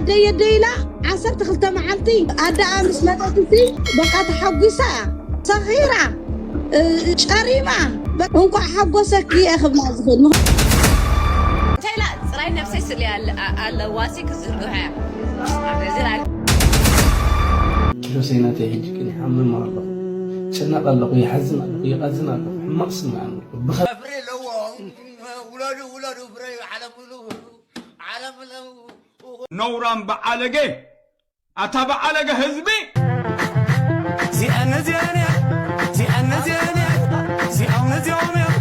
ደየ ደይላ ዓሰርተ ክልተ መዓልቲ ኣደኣ ምስ መጠትቲ በቃ ተሓጒሳ እያ። ሰኺራ፣ እ፣ ጨሪማ፣ በ-፣ እንኳዕ ሓጎሰኪ እየ ክብላ ዝኽእል። ምኽ-፣ እንታይ ኢላ? ጽራይ ነብሰይ ስለ ኣለ-፣ ኣ-፣ ኣለዋሲ ክዝርግሖ እያ። እዚ ራ- ኪሮሰይ ናተይ ሕጂ ግን ይሓምም ኣለኹ፣ ይጨነቕ ኣለኹ፣ ይሓዝን ኣለኹ፣ ይቐዝን ኣለኹ፣ ሕማቕ ስምዒት ኣለኹ። ብኸ- ፍሬ ኣለዎ። ውለዱ፣ ውለዱ፣ ፍሬ ዓለም ሙሉ፣ ዓለም ሙሉ። ነውራም በዓለገ፣ ኣታ በዓለገ ህዝቢ። እዚኣን እዚኣን እያ እዚኣን እዚኣን እያ እዚኦም እዚኦም እዮም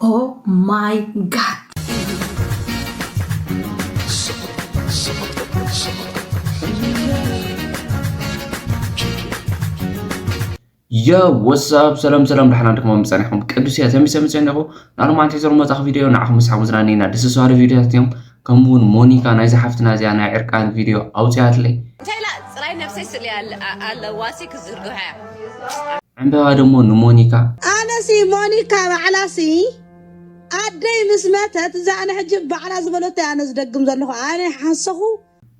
Oh my god. ዮ ወሳብ ሰላም ሰላም፣ ደሓና ድኹም ጸኒሕኩም? ቅዱስ እያ ተሚሰ መጸኒኹ። ናሉ ማንቴ ዘር መጻኽ ቪድዮ ንዓኹም ምስሓብ ዝናኒና ደስ ዝዋሪ ቪድዮታት እዮም። ከምኡ እውን ሞኒካ ናይዛ ሓፍትና እዚኣ ናይ ዕርቃን ቪድዮ ኣውጽኣትለይ። እንታይ ኢላ? ጽራይ ነብሰይ ስለ ኣለ-፣ ኣ-፣ ኣለዋሲ ክዝርግሖ እያ። ዕምበባ ደሞ ንሞኒካ። ኣነሲ ሞኒካ ባዕላሲ ኣደይ ምስ መተት እዛ ኣነ ሕጂ ባዕላ ዝበለቶ ኣነ ዝደግም ዘለኹ ኣነ ሓሰኹ።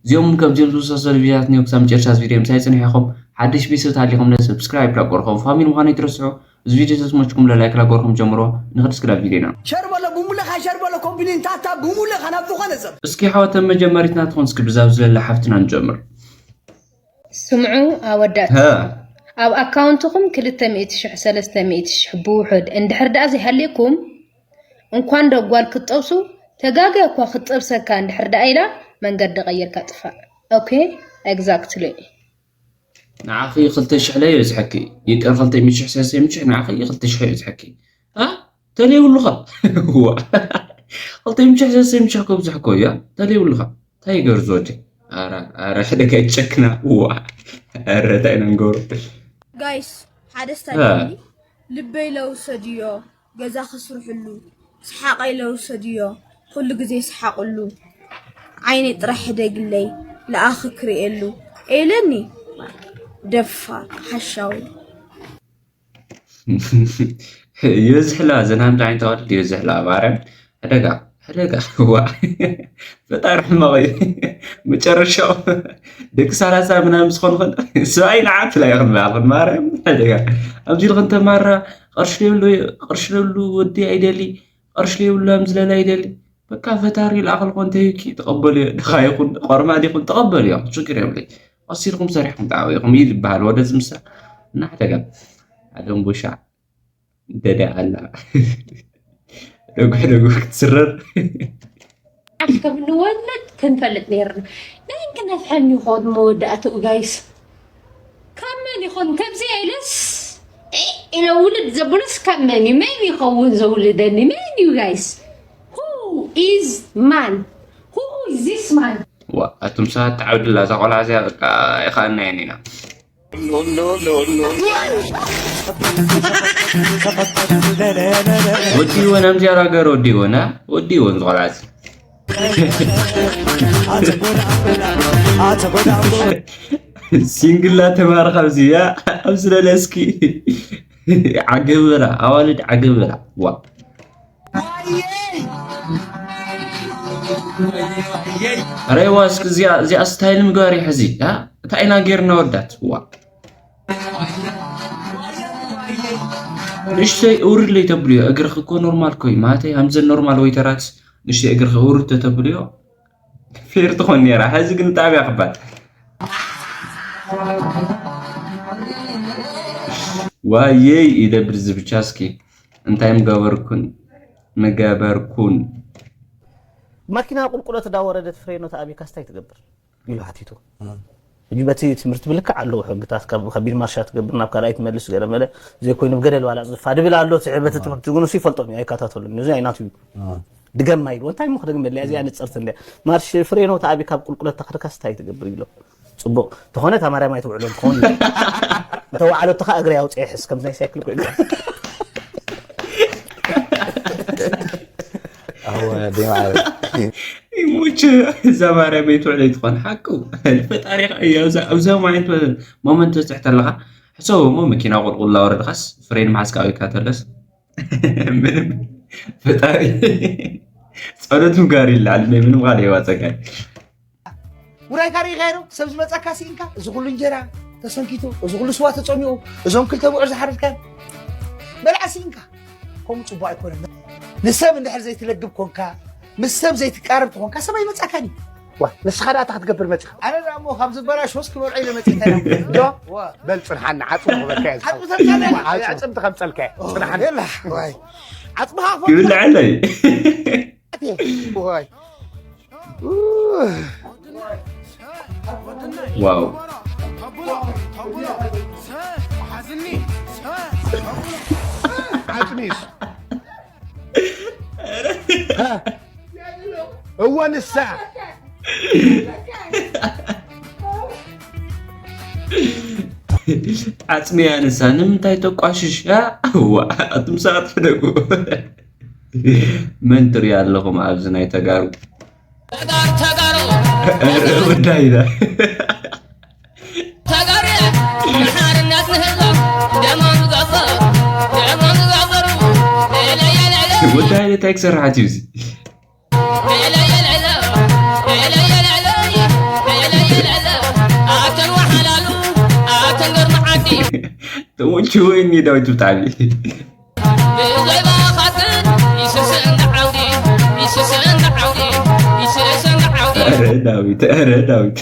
እዚኦም እውን ከምዚኦም ዝመሳሰሉ ቪድዮታት እኒኦ። ክሳብ መጨረሻ እዚ ቪድዮ ምሳይ ጽንሑ ኢኹም። ሓድሽ ቤተሰብ ተሃሊኹም ለ ሰብስክራይብ ላጎርኹም ፋሚሊ ምዃኑ ይትረስዑ። እዚ ቪድዮ ተዝመችኩም ለ ላይክ ላጎርኹም ጀምሮ። ንኽድስ ክዳብ ቪድዮና። ሸር በሎ ብሙልኻ ሸር በሎ ኮምፕሊን ታታ ብሙልኻ ናብ ዝኾነ ሰብ እስኪ ሓወት ተመጀመሪትና ትኾን እስኪ ብዛብ ዝለላ ሓፍትና ንጀምር። ስምዑ ኣወዳት ሀ ኣብ ኣካውንትኹም ክልተ ሚእቲ ሽሕ ሰለስተ ሚእቲ ሽሕ ብውሑድ እንድሕር ደኣ ዘይሃልየኩም እንኳን ዶ ጓል ክትጠብሱ ተጋግያ እኳ ክትጠብሰካ እንድሕር ደኣ ኢላ መንገዲ ቀይርካ ጥፋእ okay exactly ንዓኺ ክልተ ሽሕ ለይ ይብዝሐኪ ይቅር ክልተ ሚእቲ ሽሕ ሰለስተ ሚእቲ ሽሕ ንዓኺ ክልተ ሽሕ ይብዝሐኪ ኣ ተለይብሉኻ ክልተ ሚእቲ ሽሕ ሰለስተ ሚእቲ ሽሕ ከብዝሐኮ እያ ተለይብሉኻ እንታይ ይገርዝ ወዲ ኣረ ኣረ ሕደጋ ይጨክና ዋ ኣረ እንታይ ኢና ንገብሮ ጋይስ ሓደ እ። ስታይል ልበይ ለውሰድዮ ገዛ ክስርሕሉ ስሓቀይ ለውሰድዮ ኩሉ ግዜ ስሓቅሉ ዓይነይ ጥራሕ ሕደግለይ ለኣኺ ክርእየሉ ኤለኒ ደፋር ሓሻዊ ይበዝሕላ ዘናምዳ ዓይነታ ወዲ ይበዝሕላ ማርያም ሕደጋ ሕደጋ ዋ ፈጣሪ ሕማቕ እዩ መጨረሻው ደቂ ሰላሳ ምናምን ዝኾን ኾን ሰብኣይ ንዓት ላይ ኽንበሃል ኽን ማርያም ሕደጋ ኣብዚ ኢልኽን ተማራ ቅርሺ ዘይብሉ ቅርሺ ዘይብሉ ወዲ ኣይደሊ ቅርሺ ዘይብሉ ኣምዝለላ ኣይደሊ በቃ ፈጣሪ ይልኣኸልኮ እንተይኪ ተቐበልዮ ድኻ ይኹን ቆርማድ ይኹን ተቐበልዮ ችግር የብለይ ቀስ ኢልኩም ሰሪሕኩም ተዓበይኹም እዩ ዝበሃል ወደ ዝምሳ እና ሕደጋ ኣደንቡሻ ደደ ኣላ ደጉሕ ደጉሕ ክትስረር ዓሽ ከም ንወለድ ክንፈልጥ ነርና ናይ ክነፍሐን ይኾን መወዳእትኡ ጋይስ ካብ መን ይኾን ከምዚ ኢለስ ኢለ ውልድ ዘብሉስ ካብ መን እዩ መን ይኸውን ዘውልደኒ መን እዩ ጋይስ who is man who is this man ዋ ኣቱም ሰባት ተዓብድላ እዛ ቆልዓ እዚኣ በቃ ይኸኣና የን ኢና ወዲወን ኣምዚኣ ራገር ወዲወን ወዲወን ዝቆልዓ እዚ ሲንግላ ተማር ካብዚ እያ ኣብ ስለለ እስኪ ዓገብራ ኣዋልድ ዓገብራ ዋ ረዋ እስኪ እዚኣ እዚኣ ስታይል ምግባር እዩ ሕዚ እ? እንታይ ኢና ጌርና ወዳት ዋ ንእሽተይ እውርድ ለይ ተብልዮ እግርኺ እኮ ኖርማል ኮይ ማለተይ ሃምዘን ኖርማል ወይተራት ንእሽተይ እግርኺ እውርድ ተተብልዮ ፌር ትኾን ነራ ሕዚ ግን ጣብያ ክባል ዋየይ ይደብር ዝብቻ እስኪ እንታይ ምገበርኩን ምገበርኩን ማኪና ቁልቁለት እንዳወረደት ፍሬኖ ተኣቢካስ እንታይ ትገብር ኢሉ ሓቲቱ ሕጂ በቲ ትምህርቲ ብልክዕ ኣለዉ ሕግታት ካብ ከቢድ ማርሻ ትገብር ናብ ካልኣይ ትመልስ ገለመለ ዘይኮይኑ ብገደል ዋላ ዝፋ ድብል ኣሎ ትዕ በቲ ትምህርቲ ግን እሱ ይፈልጦም እዩ ኣይከታተሉን እዚ ኣይናቱ እዩ ድገማ ኢሉ እንታይ ምኽ ደግመለያ እዚኣ ንፅርቲ እንድያ ማርሽ ፍሬኖ ተኣቢ ካብ ቁልቁለት ተኽርካስ እንታይ ትገብር ኢሎ ፅቡቅ ተኾነ እታ ማርያም ኣይትውዕሎ እንትኸውን እንተወዓለትኻ እግሪ ኣውፅኤ ሕስ ከምዚ ናይ ሳይክል ኮይኑ ይሙች እዛ ማርያም ኣይትውዕለይ ትኾን ሓቁ ፈጣሪ ኣብዛ ዓይነት ሞመንት በፅሕ ተለኻ ሕሰቦ እሞ መኪና ቁልቁል ላወረድኻስ ፍሬን መሓዝካ ኣዊካ ተለስ ምንም ፈጣሪ ጸሎት ምጋር ይላል ምንም ቃል የዋጸጋል ውራይካ ርኢኻዮ ዶ? ሰብ ዝመጻካ ስኢንካ፣ እዚ ኩሉ እንጀራ ተሰንኪቱ፣ እዚ ኩሉ ስዋ ተጸሚቑ፣ እዞም ክልተ ብዑር ዝሓረድካዮም በልዓ ስኢንካ። ከምኡ ጽቡቕ ኣይኮነን። ንሰብ እንድሕር ዘይትለግብ ኮንካ፣ ምስ ሰብ ዘይትቃረብ ተኾንካ፣ ሰብ ኣይመጻካን እዩ። ዋ፣ ንስኻ ደኣ እንታይ ክትገብር መጺኻ? ኣነ ደኣ እሞ ካብ ዝበላሾስ ክበልዖ ኢለ መጺእካ ኢና። ዶ? ዋ። በል ጽንሓኒ፣ ዓጽሚ ክበልካ እየ ዝሓው። ዓጽሚ ተምጻለይ? ዋ፣ ዓጽሚ። ኣዕጽምቲ ከምጸልካ እየ። ጽንሓኒ። የላ፣ ዋይ። ዓጽምኻ ክበልካ። ክብልዐለይ። ዋይ። ዋው። ዓጽሚስ። እወ ንሳ። ዓጽሚ እያ ንሳ። ንምንታይ ተቋሽሽ? ዋ፣ ኣቱም ሰባት ሕደጉ። መን ትሪኡ ኣለኹም ኣብዚ ናይ ተጋሩ? ተጋሩ፣ ተጋሩ፣ ኧረ ወዳይና። ተጋሩ፣ ንሓርነት ንህዝቦም ደሞም ዝገብሩ፣ ደሞም ዝገብሩ፣ ለለለለለ። ወዳይና እንታይ ክሰርሓት እዩ እዚ? ለለለለለ፣ ለለለለለ፣ ለለለለለ። ኣተን ወሓላሉ፣ ኣተን ገርማ ዓዲ። ተሞልችወኒ ዳዊት ብጣዕሚ። ኧረ ዳዊት፣ ኧረ ዳዊት።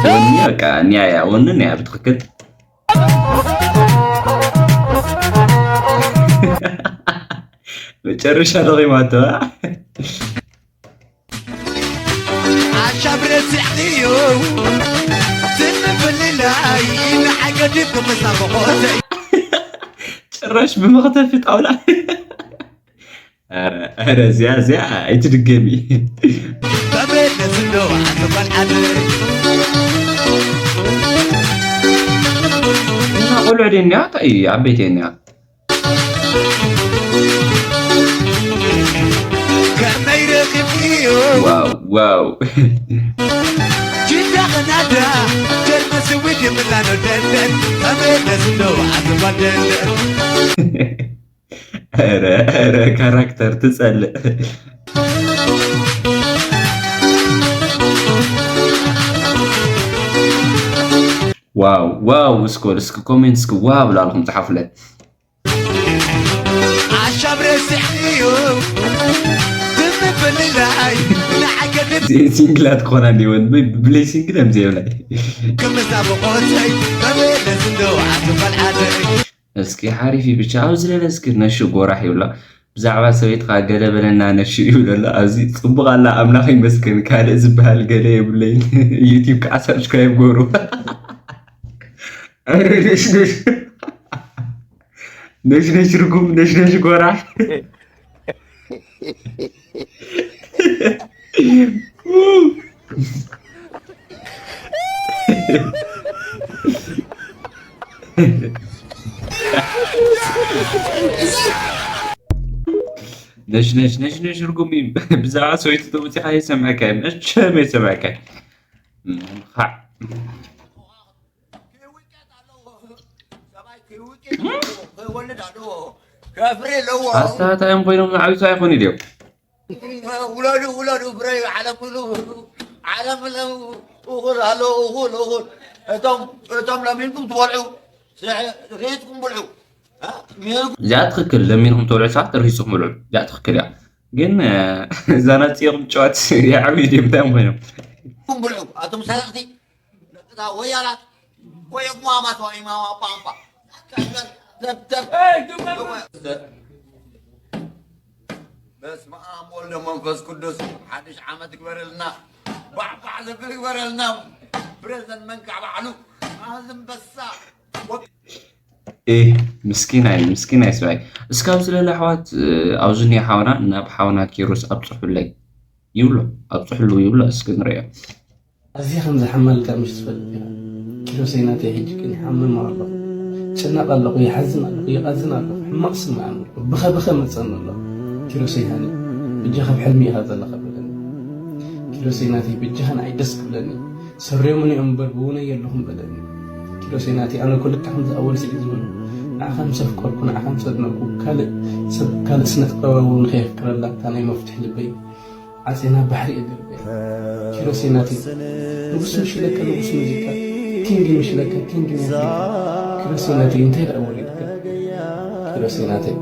ወኒ በቃ ኒያ እያ፣ ወኒ ኒያ ብትኽክል። መጨረሻ ለቒማቶ፣ አ? ዓሻ ብረሲዕክዮ፣ ትምፍልላይ ንዓይ ገዲፍኩም መሳበኾተይ። ጭራሽ ብመኽተፊ ጣውላ። ኧረ፣ ኧረ፣ እዚኣ፣ እዚኣ ኣይትድገሚ። ተመለስ እንዶ፣ ኣቶ ጓል ዓደይ። እና ቆልዑ ደንያ፣ ታይ ዓበይቲ ደንያ። ከመይ ረኺብክዮ? ዋው፣ ዋው። ጅዳ ኸናዳ፣ ጀርመን ስዊድ፣ ሚላኖ ለንደን፣ ከመይ ደስ እንዶ ኣትጓደል። ኧረ፣ ኧረ፣ ካራክተር ትጸልእ። ዋው፣ ዋው፣ እስኮ፣ እስኪ ኮሜንት እስኪ ዋው ብላልኩም ጸሓፉለይ። ዓሻ ብረሲዕክዮ፣ ትምፍልላይ ንዓይ ገድፍ። እዚኤን ሲንግላት ክኾና እንዲወን፣ ብ-፣ ብለይ ሲንግል እዮም ዘይብላይ። ክምሳ ብቆፀይ፣ መመለስ እንዶ ዓዲ ፈልዓለይ። እስኪ ሓሪፍ እዩ ብቻ፣ ኣብ ዝለለ እስኪ ነሹ ጎራሕ ይብላ። ብዛዕባ ሰበይትኻ ገለ በለና ነሹ ይብለላ። ኣብዚ ጽቡቕ ኣላ፣ ኣምላኽ ይመስገን፣ ካልእ ዝበሃል ገለ የብለይን። ዩቲዩብ ከዓ ሳብስክራይብ ጎሩ። ኧረ ነሽ ነሽ። ነሽ ነሽ ርጉም፣ ነሽ ነሽ ጎራሕ። ነሽ ነሽ ነሽ ነሽ ርጉም እዩ። ብዛዕባ ሰበይቱ ተወፂኻ የሰምዐካ እዩ። መቸም የሰምዐካ እዩ። ምንኻዕ። ከይወልድ ኣለዎ። ከፍሪ ኣለዎ። ኣታ እንታይ እዮም ኮይኖም ንዓቢቱ ኣይኾኑ ድዮም? ውለዱ፣ ውለዱ፣ ፍረዩ፣ ዓለም ኩሉ፣ ዓለም ለ-፣ እኹል ኣሎ፣ እኹል፣ እኹል። እቶም፣ እቶም ለሚንኩም ትበልዑ፣ ስሕ-፣ ርሂጽኩም ብልዑ። እ? ሚርኩም እዚኣ ትኽክል፣ ለሚንኩም ትበልዑ ሰባት ርሂጽኩም ብልዑ። እዚኣ ትኽክል እያ። ግን፣ እ፣ እዛ ናጽኦም ጨዋት የዓብዩ ድዮም? እንታይ እዮም ኮይኖም? ብልዑ። ኣቶም ሰረቕቲ። ደቅታ ወያላት ወይ እማማ ተዋይ ማማ ጳምጳ። በስመ ኣብ ወልድ መንፈስ ቅዱስ። ሓድሽ ዓመት ግበረልና። ባዕባዕ ዘብል ግበረልና። ፕሬዝደንት መንካዕ ባዕሉ። ኣዝንበሳ። ኤህ፣ ምስኪናይ፣ ምስኪናይ ሰብኣይ። እስካብ ዝለለ ኣሕዋት፣ እ፣ ኣብዚ እኒኦ ሓውና፣ ናብ ሓውና ኪሮስ ኣብጽሑለይ ይብሎ፣ ኣብጽሑሉ ይብሎ፣ እስኪ ንርእዮ። ኣዝየ ከም ዝሓመልካ ምሽ ትፈልጥ ኢኻ። ኪሮሰይ ናተይ ሕጂ ግን ይሓምም ኣለኹ። ይጭነቕ ኣለኹ፣ ይሓዝን ኣለኹ፣ ይቐዝን ኣለኹ። ሕማቕ ስምዒ ኣለኹ። ብኸ ብኸ መጸኒ ኣሎ። ኪሮሰይ ሃኒ፣ በጃኻ ኣብ ሕልሚ ኢኻ ዘለኻ በለኒ። ኪሮሰይ ናተይ በጃኻ ንዓይ ደስ ክብለኒ። ሰሪዮምኒ እዮም እምበር ብውነይ የለኹም በለኒ። ኪሮሰይ ናተይ ኣነ እኮ ልክዕ ከምዚ ኣወል ስዒድ ዝበሎ ንዓኻ ምስ ኣፍቀርኩ፣ ንዓኻ ምስ ኣድነቕኩ፣ ካልእ ሰብ፣ ካልእ ስነ ጥበባዊ እውን ከየፍቅረላ፣ እታ ናይ መፍትሒ ልበይ ዓጺና ባሕሪ እየ ደርበያ። ኪሮሰይ ናተይ፣ ንጉስ ምሽ ኢለካ፣ ንጉስ ሙዚቃ፣ ኪንግ ምሽ ኢለካ፣ ኪንግ ናይ ኣፍሪቃ። ኪሮሰይ ናተይ፣ እንታይ ደኣ ወሪድካ? ኪሮሰይ ናተይ።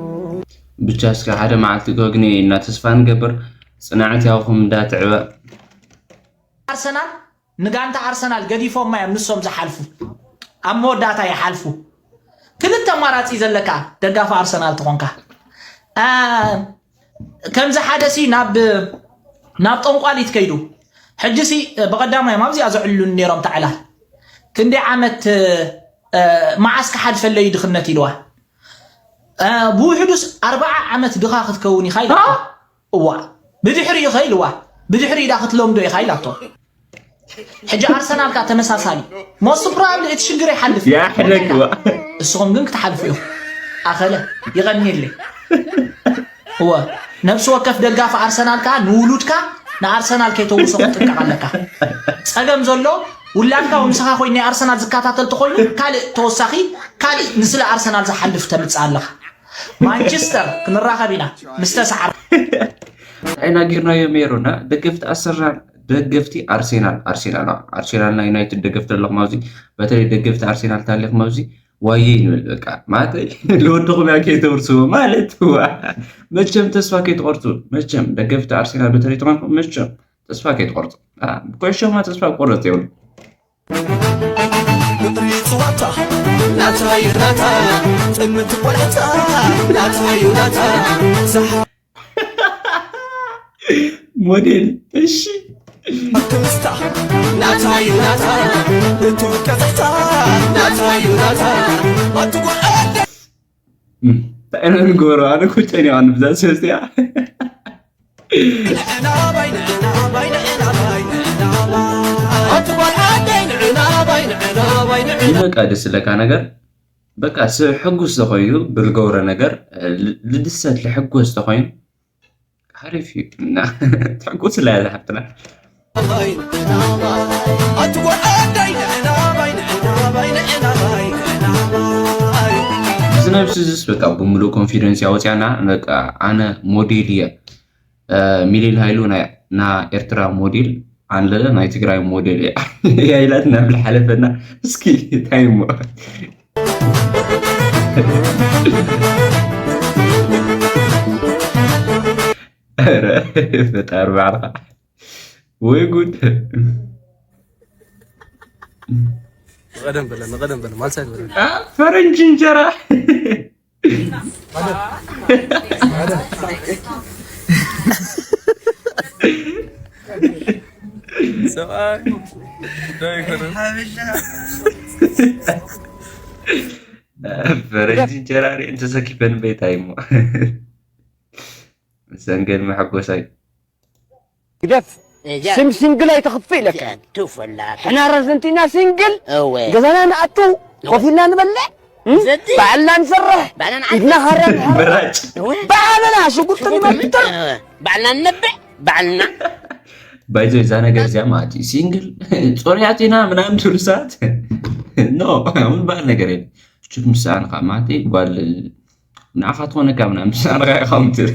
ብቻ እስከ ሓደ መዓልቲ ክወግነ ኢና ተስፋ ንገብር። ጽንዓት ያውኹም እንዳትዕበ። ኣርሰናል ንጋንታ ኣርሰናል ገዲፎማ እዮም ንሶም ዝሓልፉ። ኣብ መወዳእታ ይሓልፉ። ክልተ ኣማራጺ ዘለካ ደጋፊ ኣርሰናል ትኾንካ። አ፣ ከምዚ ሓደ ሲ ናብ፣ ናብ ጠንቋሊት ከይዱ። ሕጂ ሲ ብቐዳማይ እዮም ኣብዚኣ ዘዕልሉኒ ነይሮም ታዕላል። ክንደይ ዓመት፣ እ፣ መዓስ ክሓልፈለይ ድኽነት ኢልዋ። እ፣ ብውሕዱስ ኣርብዓ ዓመት ድኻ ክትከውን ኢኻ ኢላ። አ? እዋ፣ ብድሕሪኡ ኸ ኢልዋ። ብድሕሪኡ ዳ ክትለምዶ ኢኻ ኢላቶ። ሕጂ ኣርሰናል ከኣ ተመሳሳሊ። ሞስት ፕሮባብሊ እቲ ሽግር ይሓልፍ። ያሕለክ እዋ። እስኹም ግን ክትሓልፉ ኢኹም። ኣኸለ፣ ይቐንየለይ። እወ፣ ነፍሲ ወከፍ ደጋፊ ኣርሰናል ከኣ ንውሉድካ ንኣርሰናል ከይተውርሶ ክትጥንቀቕ ኣለካ። ጸገም ዘሎ ውላድካ ወይ ምሳኻ ኮይኑ ናይ ኣርሰናል ዝከታተል ተኾይኑ ካልእ ተወሳኺ፣ ካልእ ንስለ ኣርሰናል ዝሓልፍ ተምጽእ ኣለኻ። ማንቸስተር ክንራኸብ ኢና ምስ ተሳዕረ። እንታይ ናጊርናዮ ሜሮና? ደገፍቲ ኣርሰናል፣ ደገፍቲ ኣርሴናል፣ ኣርሴናል፣ ኣርሴናል ናይ ዩናይትድ ደገፍቲ ኣለኹም ኣብዚ፣ በተለይ ደገፍቲ ኣርሴናል ታሊኹም ኣብዚ፣ ዋየይ ንብል በቃ። ማለተይ፣ ንወድኹም እያ ከይተውርስዎ ማለት፣ ዋ፣ መቸም ተስፋ ከይትቆርጹ፣ መቸም ደገፍቲ ኣርሴናል በተለይ ተኾንኩም፣ መቸም ተስፋ ከይትቆርጹ። አ፣ ኩዕሾማ ተስፋ ክቆረጽ የብሉ። ፍቕሪ ጸዋታ ናታዩ ናታ፣ ጥምት ቆልዕታ ናታዩ ናታ። ሞዴል፣ እሺ። ኣክስታ ናታዩ ናታ፣ እቱ ቀጥታ ናታዩ ናታ። ኣትጎ እም፣ እንታይ ኢና ንገብሮ? ኣነ እኮ ጨኒቓኒ ብዛ ሰብእዚኣ። በቃ ደስ ዝለካ ነገር፣ በቃ ስ-፣ ሕጉስ ተኾይኑ ብልገብሮ ነገር፣ ል-፣ ልድሰት ልሕጎስ ተኾይኑ ሓሪፍ እዩ። እና ትሕጎስ ኣላ እያ ዝሓፍትና። እዚ ነብሲ እዚስ በቃ ብምሉእ ኮንፊደንስ እያ ወፅያና። በቃ ኣነ ሞዴል እየ። እ፣ ሚሊዮን ሃይሉ ናይ፣ ና ኤርትራ ሞዴል ኣለ፣ ናይ ትግራይ ሞዴል እያ። እያ ኢላትና ብልሓለፈና። እስኪ እንታይ እሞ? ኧረ ፈጣሪ ባዕልኻ። ወይ ጉድ። ንቐደም በለ፣ ንቐደም በለ፣ ማልሳ ይበለ። አ፣ ፈረንጂ እንጀራ። ሰብኣይ ዶ ይኮነ? ፈረንጂ እንጀራ ሪአን ተሰኪፈን ቤት ኣይሞ። ሰንገል መሐጎሳይ። ግደፍ። እዛ ስም ሲንግል ኣይተኽፍእ ኢለካ። እዛ ትፈላ። ሕና ረዘንቲና ሲንግል። እወ። ገዛና ንኣቱ፣ እወ። ኮፍ ኢልና ንበልዕ። እም? ዘቲ። ባዕልና ንሰርሕ። ባዕልና ንዓጽድ። ኢድና ኻራ ንሕረቕ። ምራጭ። እወ። ባዕልና ሽጉርቲ ሽጉርቲ ንበጥር። እወ። ባዕልና ንነብዕ። ባዕልና። ባይዞ እዛ ነገር እዚኣ ማለት እዩ። ሲንግል ጾርያት ኢና ምናምን ትብሉ ሰባት። ኖ፣ ምባል ነገር የለም። እሱ ምሳን ኻ ማለት እዩ፣ ጓል ንዓኻ ትኾነካ ምናምን፣ ንዓኻ ኢኻ ምትል።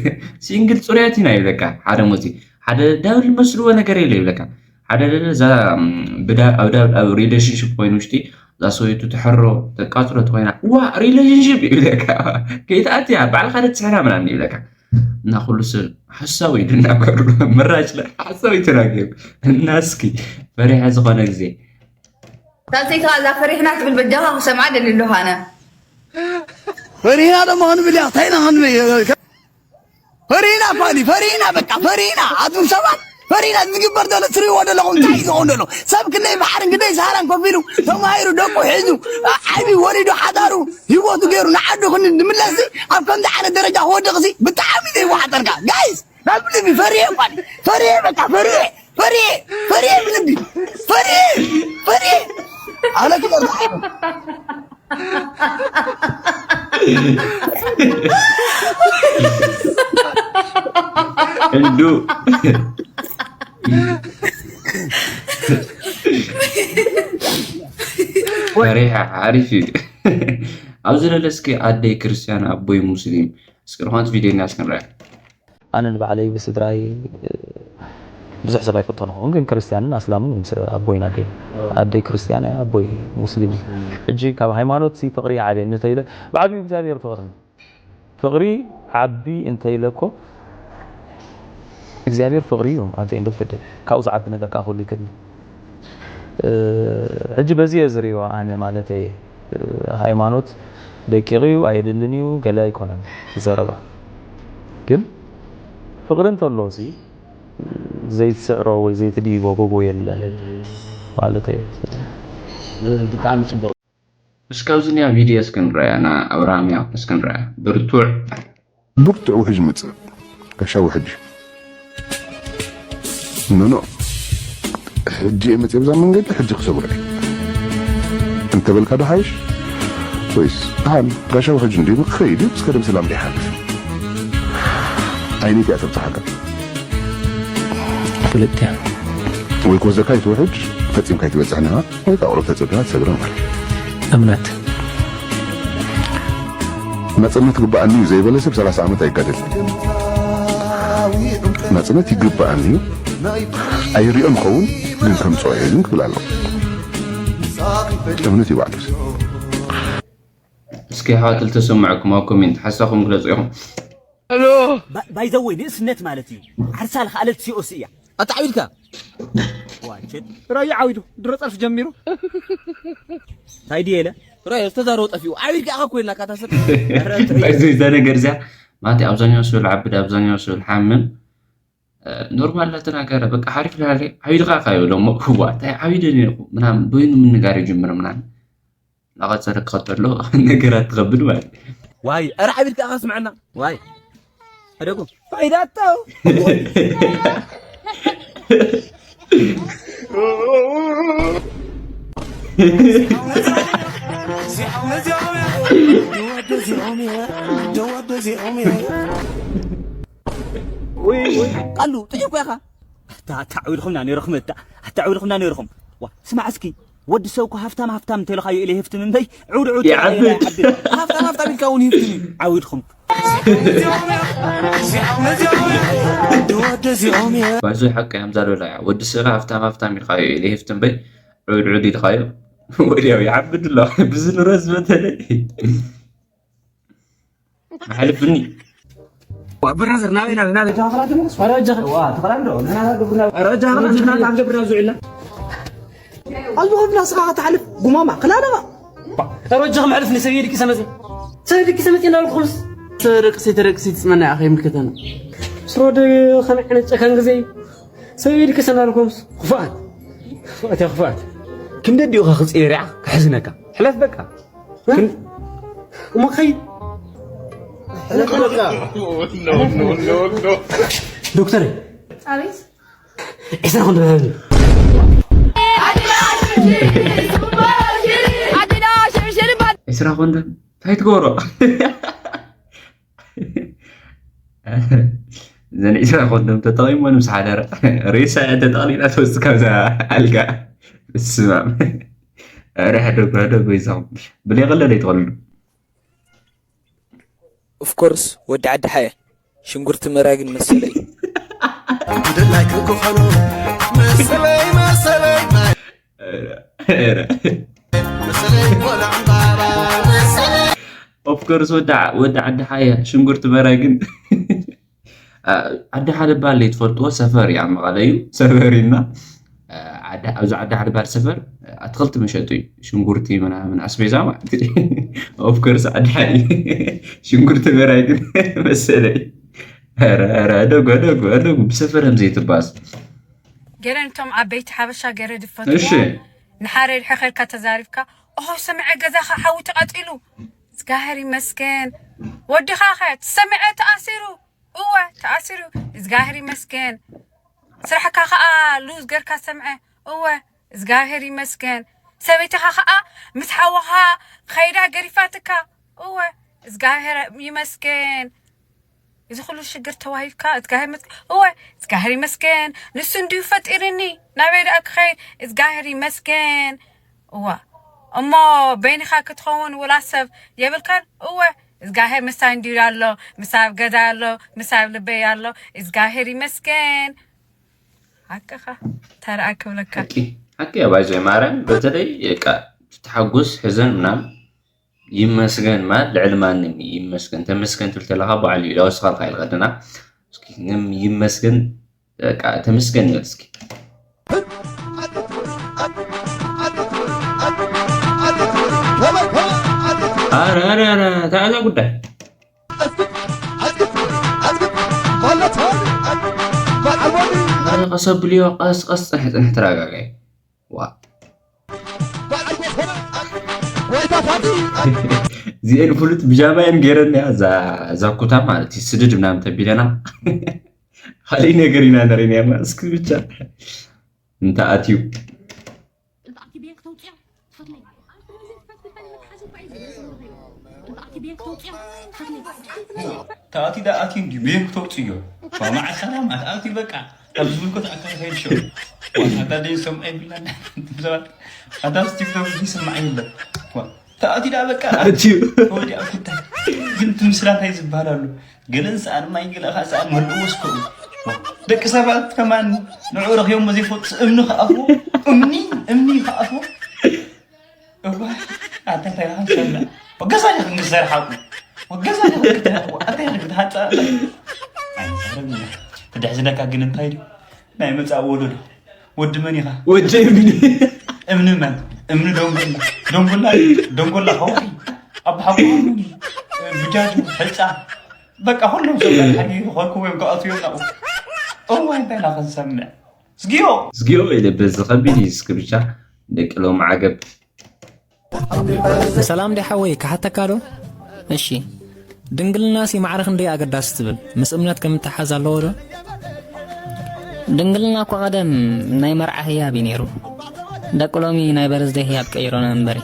ሲንግል ጽሩያት ኢና ይብለካ። ሓደ ሞዚ፣ ሓደ ዳብል መስልዎ ነገር የለ ይብለካ። ሓደ ደለ እዛ፣ እም፣ ብዳ-፣ ኣብ ዳ-፣ ኣብ ሪሌሽንሽፕ ኮይኑ ውሽጢ እዛ ሰበይቱ ትሕሮ፣ ተቃጽሎ ተኾይና፣ "ዋ፣ ሪሌሽንሽፕ" ይብለካ። ከይትኣትያ፣ ባዕልኻ ደትስሕና ምናምን ይብለካ። እና ኩሉ ሰብ ሓሳቡ እዩ ድናገሩ። ምራጭ ለ ሓሳቡ እዩ ተናገሩ። እና እስኪ ፈሪሐ ዝኾነ ግዜ ሳልሰይቲ እዛ ፈሪሕና ትብል በጃኻ ክሰምዓ ደሊ ኣለኹ ኣነ። ፈሪሕና ደሞ ክንብል እያ፣ እንታይ ኢና ክንብል? ፈሪሕና ፋኒ፣ ፈሪሕና በቃ፣ ፈሪሕና። ኣቱም ሰባት፣ ፈሪሕና። ዝግበር ዘሎ ትሪእዎ ዘለኹም እንታይ እዩ ዝኸውን ዘሎ? ሰብ ክንደይ ባሕርን ክንደይ ሰሃራን ኮፍ ኢሉ፣ ተማሂሩ፣ ደቁ ሒዙ፣ ዓቢ ወሊዱ፣ ሓዳሩ፣ ህይወቱ ገይሩ ንዓዱ ክንዲ ንምለስሲ፣ ኣብ ከምዚ ዓይነት ደረጃ ክወድቕሲ ብጣዕሚ እዩ ዘይወሓጠልካ። ጋይስ፣ ናብ ልቢ ፈሪየ ፋኒ፣ ፈሪየ በቃ፣ ፈሪየ። ፈርየ፣ ፈርየ ብልቢ፣ ፈርየ፣ ፈርየ። ኣነ ክመርጽ እንዱ። ፈሪሓ፣ ሓሪፍ እዩ። ኣብዚ ለለ እስኪ ኣደይ ክርስትያን ኣቦይ ሙስሊም እስኪ ዝኾነት ቪድዮ እና እስኪ ንርኣ። ኣነ ንባዕለይ ብስድራይ ብዙሕ ሰብ ኣይፈቶን ኸውን ግን ክርስትያንን ኣስላምን ምስ ኣቦይን ኣደይን ኣደይ ክርስትያን እያ ኣቦይ ሙስሊም እዩ ሕጂ ካብ ሃይማኖት ሲ ፍቕሪ ይዓብየኒ እንተኢለ ብዓብዩ እግዚኣብሔር ፍቕሪ ፍቕሪ ዓቢ እንተኢለ እኮ እግዚኣብሔር ፍቕሪ እዩ ኣብ ዘእንዶ ፍደ ካብኡ ዝዓቢ ነገር ከዓ ክህሉ ይክእል እዩ ሕጂ በዚ እየ ዝሪኦ ኣነ ማለት እየ ሃይማኖት ደቂቕ እዩ ኣየድልን እዩ ገለ ኣይኮነን ዘረባ ግን ፍቕሪ እንተሎ ሲ ዘይትስዕሮ ወይ ዘይትድይቦ ጎጎ የለን ማለት እዩ። ብጣዕሚ ፅቡቅ እስካብዚ ኒያ ቪድዮ እስክንረያ ና ኣብርሃም ያ እስክንረያ ብርቱዕ ብርቱዕ ውሕጅ ምፅእ ጋሻ ውሕጅ ኖኖ ሕጂ እየ መፅእ ብዛ መንገዲ ሕጂ ክሰጉረ እንተበልካ ዶ ሓይሽ ወይስ ኣን ጋሻ ውሕጅ እንዲ ክኸይድ እዩ እስከ ደም ሰላም ዶ ይሓልፍ ኣይነት እያ ተብፅሓካ ክልጥያ ወይ ክወስደካ ይትውሕጅ ፈፂምካ ይትበፅሕ ንሃ ወይ ከዓ ቁሩብ ተፀቢኻ ትሰግረ ማለት እዩ። እምነት ናፅነት ግበኣኒ እዩ ዘይበለ ሰብ ሰላሳ ዓመት ኣይጋደልን። ናፅነት ይግበኣኒ እዩ ኣይሪኦ ንኸውን ግን ከምፅኦ እየ ግን ክብል ኣለዎ። እምነት እዩ ባዕሉ ሰብ። እስኪ ኣሕዋት ልተሰምዐኩም ኣብ ኮሜንት ሓሳኹም ግለፁ ኢኹም። ባይዘወይ ንእስነት ማለት እዩ ዓርሳ ልኽኣለት ሲኦሲ እያ ኣታዕቢድካ ዋችድ ራዩ ዓዊዱ ድሮ ፀርፊ ጀሚሩ እንታይ ድየ ኢለ ራዩ ዝተዛረቦ ጠፊኡ ዓቢድካ ኢኻ ኮይና ካታ ሰብ ባይዘወይ እዛ ነገር እዚኣ ማለት ኣብዛኛው ሰው ልዓብድ ኣብዛኛው ሰው ልሓምም ኖርማል እናተናገረ በቃ ሓሪፍ ላለ ዓቢድካ ኢኻ ይብሎ እሞ እዋ እንታይ ዓቢደ ነርኩ ምናምን በይኑ ምንጋር ይጅምር ምናምን እናቐጸለ ክኸተሎ ነገራት ትኸብል ማለት እዩ። ዋይ ኧረ ዓቢድካ ኢኻ ስምዐና ዋይ ሕደጉ ፋይዳቶ ቃሉ ጥዑይ እኮ ኢኻ ኣታ ኣታ ዕውድኹምና ነይርኹም እታ ኣታ ዕውድኹምና ነይርኹም ዋ ስማዕ እስኪ ወዲ ሰብ እኮ ሃፍታም ሃፍታም እንተልኻዮ ኢለ ይህፍትም እምበይ ዕውድ ዕውድ ይዓብድ። ሃፍታም ሃፍታም ኢልካ እውን ይህፍትም እዩ ዓዊድኹም ባይዞ ሓቂ እያ ምዛ ሎላ እያ ወዲ ሰብ ሃፍታም ሃፍታም ኢልካዮ ኢለ ይህፍትም እምበይ ዕውድ ዕውድ ኢልካዮ ወዲያው ይዓብድ ኣሎ ብዝንረዝ በተለይ ኣሕልፍኒ ብራዘር ናበይ ናበይ ናበይ ጃኽራ ትመለስ ወረ ጃኽራ ዋ ተኸላም ዶ ንሕና ግብርና ወረ ጃኽራ ንሕና ኣብ ግብርና ዝውዕልና ኣብ ግብርና ስኻ ትሓልፍ ጉማማ ክላደባ ወረ ጃኽ መሕልፍ ንሰብ ይድቂ ሰመዚ ሰብ ይድቂ ሰመዚ እናልኩ ኹምስ ተደቅሲ ተደቅሲ ትጽመና ኢኻ ይምልከተና ስሮደ ከመይ ዓይነት ጨካን ግዜ ሰብ ይድቂ ሰናልኩምስ ክፉኣት ክፉኣት ያ ክፉኣት ክንደ ዲኡኻ ክጽየር ኢኻ ክሕዝነካ ሕለፍ በቃ እሞ ኸይድ ዶክተር ኣቤት ዒስራ ኮንዶም ሃበኒ ዒስራ ኮንዶም እንታይ ትገብሮ እዘን ዒስራ ኮንዶም ተጠቒሞ ምስ ሓደረ ሬሳ እያ ተጠቕሊላ ትወፅእ ካብዛ ኣልጋ እስማም ኧረ ሕደጉ ሕደጉ ይዛኹም ብሌቐለ ደይትቐልዱ Of course ወዲ ዓዲ ሓየ ሽንጉርቲ መራይ ግን መሰለይ ደላይ ክኮኑ መሰለይ መሰለይ መሰለይ ቆልዓ ዕምባባ መሰለይ Of course ወዲ ዓዲ ሓየ ሽንጉርቲ መራይ ግን ዓዲ ሓደ ባል ትፈልጥዎ ሰፈር እዩ ኣብ መቐለ እዩ ሰፈር እና ኣብዚ ዓዲ ሓደ ባል ሰፈር ኣትክልቲ መሸጡ እዩ ሽንጉርቲ ምናምን ኣስቤዛ ማለት እዩ of course ዓዲ ሓደ ሽንጉርቲ መራይ ግን መሰለይ ረ ደጎ ደጎ ደጉ ብሰፈር ከም ዘይትባስ ገለ ነቶም ዓበይቲ ሓበሻ ገለ ዝፈትዎ ንሓደ ድሕሪ ከድካ ተዛሪብካ ኦሆ ሰምዐ ገዛኻ ሓዊ ተቓጺሉ እግዚኣብሔር ይመስገን ወድኻ ኸ ትሰምዐ ተኣሲሩ እወ ተኣሲሩ እግዚኣብሔር ይመስገን ስራሕካ ኸኣ ሉዝ ገርካ ሰምዐ እወ እግዚኣብሔር ይመስገን ሰበይትኻ ኸኣ ምስ ሓወኻ ኸይዳ ገሪፋትካ እወ እግዚኣብሔር ይመስገን እዚ ኩሉ ሽግር ተዋሂብካ እግዚኣብሔር ይመስገን እወ እግዚኣብሔር ይመስገን ንሱ እንድዩ ፈጢርኒ ናበይ ደኣ ክኸይድ እግዚኣብሔር ይመስገን እዋ እሞ በይንኻ ክትኸውን ውላድ ሰብ የብልካን? እወ፣ እግዚኣብሔር ምሳይ እንዲዩ ኣሎ፣ ምሳይ ኣብ ገዛይ ኣሎ፣ ምሳይ ኣብ ልበይ ኣሎ። እግዚኣብሔር ይመስገን። ሓቅኻ፣ እንታይ ደኣ ክብለካ? ሓቂ፣ ሓቂ እያ። ባይዞ ማርያም፣ በተለይ በቃ ትተሓጎስ ሕዘን ምናምን ይመስገን ማለት ልዕሊ ማንም እዩ። ይመስገን፣ ተመስገን ትብል ተለኻ በዓል እዩ። ዳወስኻልካ ኢልቀድና እስኪ ንም ይመስገን፣ በቃ ተመስገን ይበል እስኪ። ኣረ ኣረ ኣረ፣ ታዛ ጉዳይ። ኣረ ቀስ ኣብልዮ፣ ቀስ ቀስ፣ ጽንሕ ጽንሕ፣ ተረጋጋይ። ዋ። እዚኤን ፍሉጥ ብጃማ እየን ገይረን እያ፣ እዛ እዛ ኩታ ማለት እዩ፣ ስድድ ምናምን ተቢለና። ካልእ ነገር ኢና ነሪና እያ፣ እስኪ ብቻ እንተ ኣትዩ። ተኣቲ ዳ ኣቲ እንዲ ቤን ክተውፅዮ። ዋ፣ መዓት ሰላም ኣት ኣቲ በቃ። ካብ ዝብልኮ ተኣካ ከይድ ሸው። ዋ፣ ኣታ ደይ ሰምዐ ይብላና። ሰባት ኣታ ቲክቶክ ይስማዕ ይብለ። ዋ፣ ተኣቲ ዳ በቃ። ኣቲ። ወዲያ ኩታ። ግን ትምስላ እንታይ ዝበሃል ኣሎ? ገለን ሰኣን ማይ ገለ ኸዓ ሰኣን መልእዎ እስከ። ዋ፣ ደቂ ሰባት ከማን ንዑ ረኺቦም ዘይፈልጡ እምኒ ከኣፍዎ። እምኒ፣ እምኒ ከኣፍዎ። እዋ፣ ኣታ እንታይ ኢኻ ትሰምዕ? ወገዛ ዲኻ ክንሰርሓ እኮ። ወገዛ ዲኻ ክትሰርሓ እኮ። ኣታ ኢኻ ክትሃንጻ ኣታ። ኣይዛረብን። ትድሕዝነካ ግን እንታይ ድዩ? ናይ መጻእ ወለዶ። ወዲ መን ኢኻ? ወዲ እምኒ። እምኒ መን? እምኒ ደንጎላ። ደንጎላ፣ ደንጎላ ከውሒ። ኣብ ሓጎ እምኒ። ብጃጁ፣ ሕጻ። በቃ፣ ኩሎም ሰብ ሓጊ ክኾንኩ ወይም ክኣትዮም ናብኡ። እዋ፣ እንታይ ኢና ክንሰምዕ? ዝጊዮ! ዝጊዮ ኢለ በዚ ከቢድ እዩ እስኪ ብቻ ደቂ ሎም ዓገብ። ሰላም ዲ ሓወይ፣ ክሓተካ ዶ? እሺ። ድንግልናሲ ማዕረ ክንደይ ኣገዳሲ ትብል? ምስ እምነት ከምተሓዝ ኣለዎ ዶ? ድንግልና እኮ ቀደም ናይ መርዓ ህያብ እዩ ነይሩ። ደቂ ሎሚ ናይ በረዝደይ ህያብ ቀይሮና እምበሪ።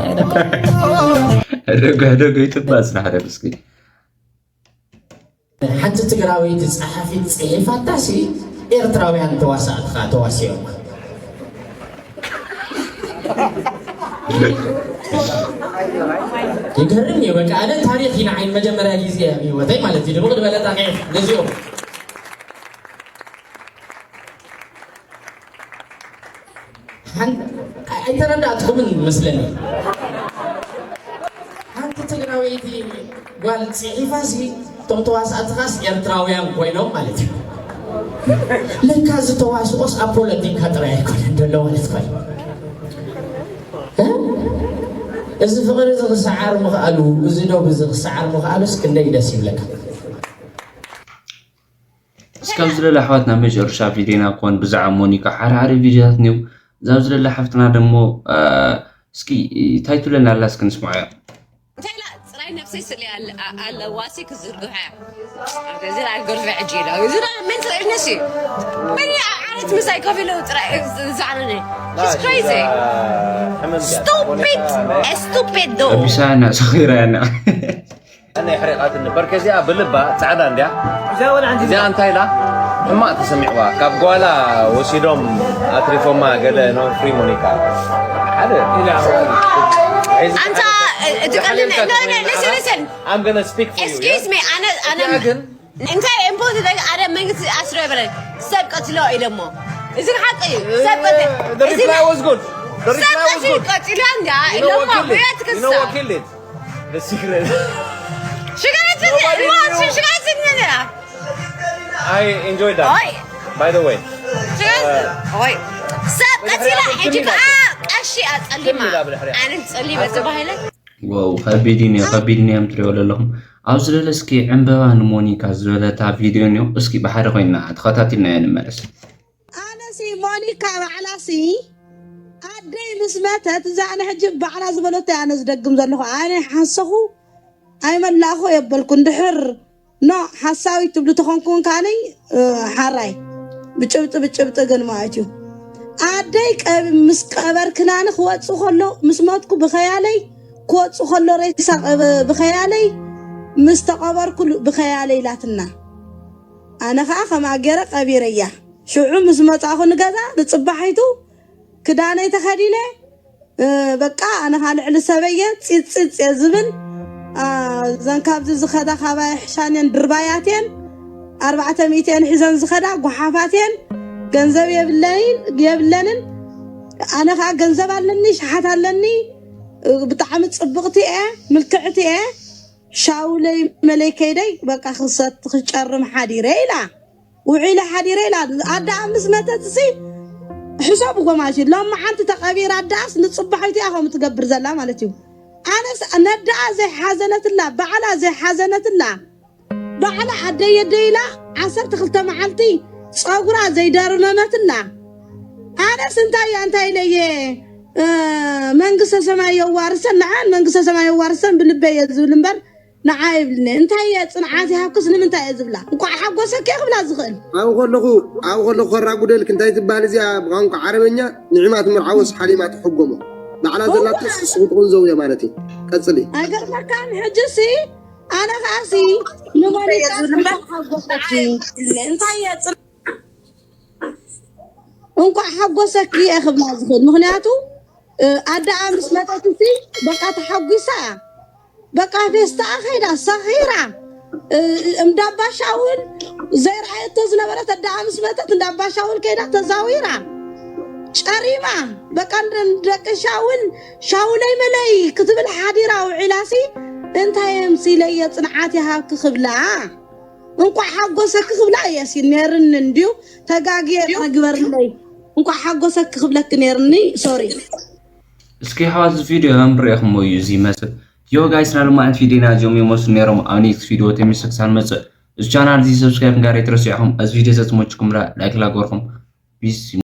ኣይ ደቂ ደጎ ደጎ ይጥባ ጽናሕ ደምስኪ። ሓንቲ ትግራወይቲ ጸሓፊት ጽሒፋታሲ ኤርትራውያን ተዋሳእትኻ ተዋሲኦም። ይገርም እዩ። በቃ ኣነ ታሪኽ እዩ ንዓይ መጀመርያ ግዜ ኣብ ህይወተይ ማለት እዩ። ድምቕ ዝበለ ታሪኽ ነዚኦም። ሓን-፣ ኣይተረዳእትኩምን መስለኒ። ሓንቲ ትግራወይቲ ጓል ጽሒፋሲ እቶም ተዋሳእትኻስ ኤርትራውያን ኮይኖም ማለት እዩ። ለካ እዚ ተዋስኦስ ኣብ ፖለቲካ ጥራይ ኣይኮነን ዘሎ ማለት ኮይኑ። እ? እዚ ፍቕሪ እዚ ክሰዓር ምኽኣሉ፣ እዚ ዶብ እዚ ክሰዓር ምኽኣሉስ ክንደይ ደስ ይብለካ። እስካብ ዝለለ ኣሕዋት ናብ መጨረሻ ቪዲዮና ኮን ብዛዕባ ሞኒካ ሓራሪ ቪዲዮታት ኒው ዛብ ዝለለ ሓፍትና ደሞ እስኪ ታይቱለን ኣላ እስኪ ንስማዓዮ። እንታይ ኢላ? ጽራይ ነብሰይ ስለ ኣለ-፣ ኣ-፣ ኣለዋሲ ክዝርግሖ እያ። እዚ ላ ጎርፈ ዕጂ ኢላ። እዚ ላ ምን ትርእነሲ? ምን እያ? ዓረት ምሳይ ኮፍ ኢሉ ጥራይ ዝዛረኒ። She's crazy. Stupid. Stupid though. ኣቢሳና ሰኺራና። ኣነ የሕሪቓትኒ። በርከ እዚኣ ብልባ ጻዕዳ እንድያ። እዚኣ እንታይ ኢላ? ሕማቕ ተሰሚዕዋ። ካብ ጓላ ወሲዶም ኣትሪፎማ ገለ ነው ፍሪ ሞኒካ። ሓደ ኣንታ፣ እቲ ቀልድ፣ no, no, listen, listen. I'm gonna speak for you. Excuse me, ኣነ፣ ኣነ እዚኣ ግን እንታይ ኢምፖርት ደግ ኣደ መንግስቲ ኣስሮ ይበለ ሰብ ቀትሎ ኢለሞ። እዚ ሓቂ እዩ። ሰብ ቀትሎ። The reply was good. The reply was good. ቀትሎ እንዳ ኢለሞ። You know what killed it? The secret. ሽጋለት ሽጋለት ሽጋለት። I enjoyed that. By the way. ሽጋለት። ኦይ። ሰብ ቀትላ ሕጂ ከዓ ቀሺ ኣጸሊማ። ኣነ ጸሊመ ተባሂለ። ዋው፣ ከቢድ እዩ፣ ከቢድ እዩ፣ እዮም ትሪኦ ዘለኹም። ኣብዚ ለለ እስኪ ዕምበባ ንሞኒካ ዝበለታ ቪድዮ እኒኦ፣ እስኪ ብሓደ ኮይና ተኸታቲልና እያ ንመለስ። ኣነሲ ሞኒካ ባዕላሲ ኣደይ ምስ መተት፣ እዛ ኣነ ሕጂ ባዕላ ዝበለቶ ኣነ ዝደግም ዘለኹ። ኣነ ሓሰኹ ኣይመላእኹ የበልኩ። እንድሕር ኖ ሓሳዊት ትብሉ ተኾንኩን ከዓነይ፣ እ፣ ሓራይ ብጭብጢ ብጭብጢ ግን ማለት እዩ። ኣደይ ቀብ-፣ ምስ ቀበርክናኒ ክወጽእ ከሎ፣ ምስ መትኩ ብኸያለይ ክወጽእ ከሎ ሬሳ ቀበ-፣ ብኸያለይ ምስ ተቐበርኩ ል-፣ ብኸያለይ ኢላትና። ኣነ ኸዓ ከምኣ ገይረ ቀቢረያ። ሽዑ ምስ መጻእኹ ንገዛ ንጽባሒቱ ክዳነይ ተኸዲነ በቃ ኣነ ካ ልዕሊ ሰበየ ፂፅፅ እየ ዝብል። እዘን ካብዚ ዝኸዳ ካባይ ሕሻንን ድርባያትን ኣርባዕተ ሚእትን ሒዘን ዝኸዳ ጓሓፋትን ገንዘብ የብለይን የብለንን። ኣነ ከዓ ገንዘብ ኣለኒ፣ ሸሓት ኣለኒ፣ ብጣዕሚ ፅብቕቲ እየ፣ ምልክዕቲ እየ። ሻውለይ መለይ ከይደይ በቃ ክሰት ክጨርም ሓዲረ ኢላ፣ ውዒለ ሓዲረ ኢላ። ኣዳኣ ምስ መተትሲ ሕሰብዎ ማሽ ሎም መዓንቲ ተቐቢራ ኣዳኣስ ንፅባሒቱ እያ ከምኡ ትገብር ዘላ ማለት እዩ። ኣነስ ነዳኣ ዘይሓዘነትላ፣ ባዕላ ዘይሓዘነትላ፣ ባዕላ ኣደይ ኣደይ ኢላ ዓሰርተ ክልተ መዓልቲ ፀጉራ ዘይደርመመትላ። ኣነስ እንታይ እያ እንታይ ኢለየ መንግስተ ሰማይ የዋርሰን፣ ንዓን መንግስተ ሰማይ የዋርሰን ብልበይ እየ ዝብል እምበር ንዓ ይብልኒ። እንታይ እየ ፅንዓት ይሃብክስ ንምንታይ እየ ዝብላ? እንኳዕ ሓጎሰኪ እየ ክብላ ዝኽእል። ኣብኡ ከለኹ ኣብኡ ከለኹ ከራጉደልክ እንታይ ትበሃል እዚኣ ብቋንቋ ዓረበኛ ንዕማ ትምርዓወስ ሓሊማ ትሕጎሞ ባዕላ ዘላቶ ስስኹ ትቕንዘው እየ ማለት እዩ። ቀፅሊ። ኣይገርመካን? ሕጂ ሲ ኣነ ከኣሲ ንመሊሳ ዝብል እምበር ሓጎሰኪ እንታይ እየ ፅን- እንኳዕ ሓጎሰኪ እየ ክብላ ዝኽእል። ምኽንያቱ ኣዳኣ ምስ መጠትሲ በቃ ተሓጒሳ እያ። በቃ ፌስታኣ ከይዳ ሰኺራ እንዳባሻውል ዘይረኣየቶ ዝነበረት ኣዳኣ ምስ መጠት እንዳባሻውል ከይዳ ተዛዊራ ጨሪማ በቃ ደቂ ሻውል ሻውለይ መለይ ክትብል ሓዲራ ውዒላሲ እንታይ የምሲለየ ፅንዓት ይሃብኪ ክብላ እንኳዕ ሓጎሰኪ ክብላ እየ ሲ ነርኒ እንድዩ ተጋግየ ግበርለይ እንኳዕ ሓጎሰኪ ክብለኪ ነርኒ ሶሪ እስኪ ኣሕዋት እዚ ቪድዮ ከም ርኢኹሞ እዩ እዚ ይመስል። ዮ ጋይስ ናይ ሎማዓንቲ ቪድዮና እዚኦም ይመስሉ ነይሮም። ኣብ ኔክስት ቪድዮ ተመልሰ ክሳብ ንመፅእ እዚ ቻናል እዚ ሰብስክራይብ ምግባር ኣይትረስዑ ኢኹም። እዚ ቪድዮ ተዝመችኩም ላይክ ላገርኩም ፒስ